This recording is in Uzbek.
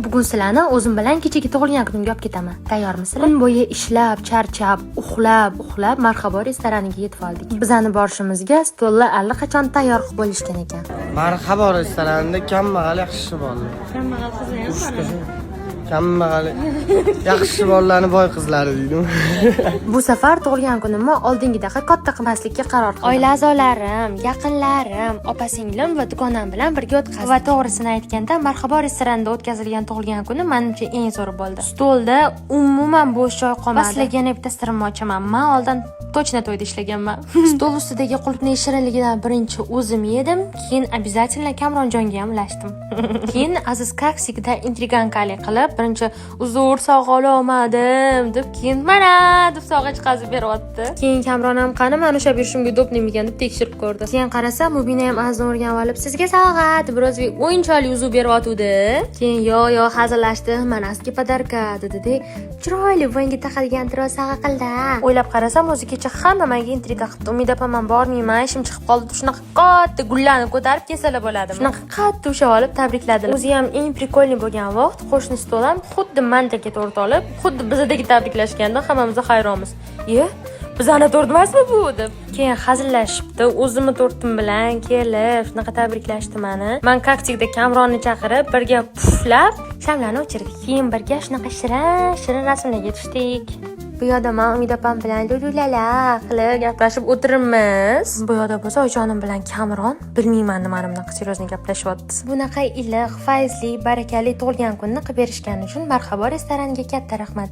Bugun sizlarni o'zim bilan kechagi tug'ilgan kunimga olib ketaman. Tayyormisizlar? Kun bo'yi ishlab, charchab, uxlab, uxlab Marhabo restoraniga yetib oldik. Bizani borishimizga stollar allaqachon tayyor qilib bo'lishgan ekan. Marhabo restoranida kambag'al yaxshi bolalar. Kambag'al qizlar ham. Kambag'al yaxshi bolalarni boy qizlari deydimi? Bu safar tug'ilgan kunimni oldingidaqa katta qilmaslikka qaror qildim. Oila a'zolarim, yaqinlarim, opa singlim va dugonam bilan birga o'tkazdim. Va to'g'risini aytganda, Marhabo restoranida o'tkazilgan tug'ilgan kunim menimcha eng zo'ri bo'ldi. Stolda umuman bo'sh joy qolmadi. Va sizlarga yana bitta sirimni ochaman. Men oldin точно to'yda ishlaganman. Stol ustidagi qulupnay shirinligidan birinchi o'zim yedim, keyin обязательно Kamronjonga ham ulashdim. Keyin Aziz, как всегда, интриганка lik qilib, birinchi "Uzr, sovg'a ololmadim" deb, keyin "Mana" deb sovg'a chiqazib beryapti. Keyin Kamron ham "Qani, man ushlab yurishimga удобный mikan?" deb tekshirib ko'rdi. Keyin qarasa, Mubina ham Azizdan o'rganib olib, "Sizga sovg'a" deb o'ziga o'yinchoqli uzuk beryotgandi. Keyin yo hazillashdi, "Mana sizga подарка" dedi. Chiroyli bo'yinga taqadigan taroz sovg'a qildi. O'ylab qarasam, o'zi kecha hamma menga intriga qilibdi. Umid opa, "Man bormayman, ishim chiqib qoldi" deb, shunaqa katta gullarni ko'tarib kelsalar bo'ladi. Shunaqa qattiq ushlab olib tabrikladilar. O'zi ham eng прикольный bo'lgan vaqt, qo'shni stol ham xuddi mandagi tort olib, xuddi bizadagi tabriklashganda hammamiz hayronmiz. "Ye, bizani tort emasmi bu?" deb. Keyin hazillashibdi, o'zimni tortim bilan kelib, shunaqa tabriklashdi mani. Man, как всегда, Kamronni chaqirib, birga puflab, shamlarni o'chirdik. Keyin birga shunaqa shirin shirin rasmlarga tushdik. Bu yoqda man Umid opam bilan lululala qilib gaplashib o'tiribmiz. Bu yoqda bo'lsa oyijonim bilan Kamron, bilmayman, nimani bunaqa серьезно gaplashyapti. Bunaqa iliq, fayzli, barakali tug'ilgan kunni qilib berishgani uchun Marhabo restoraniga katta rahmat.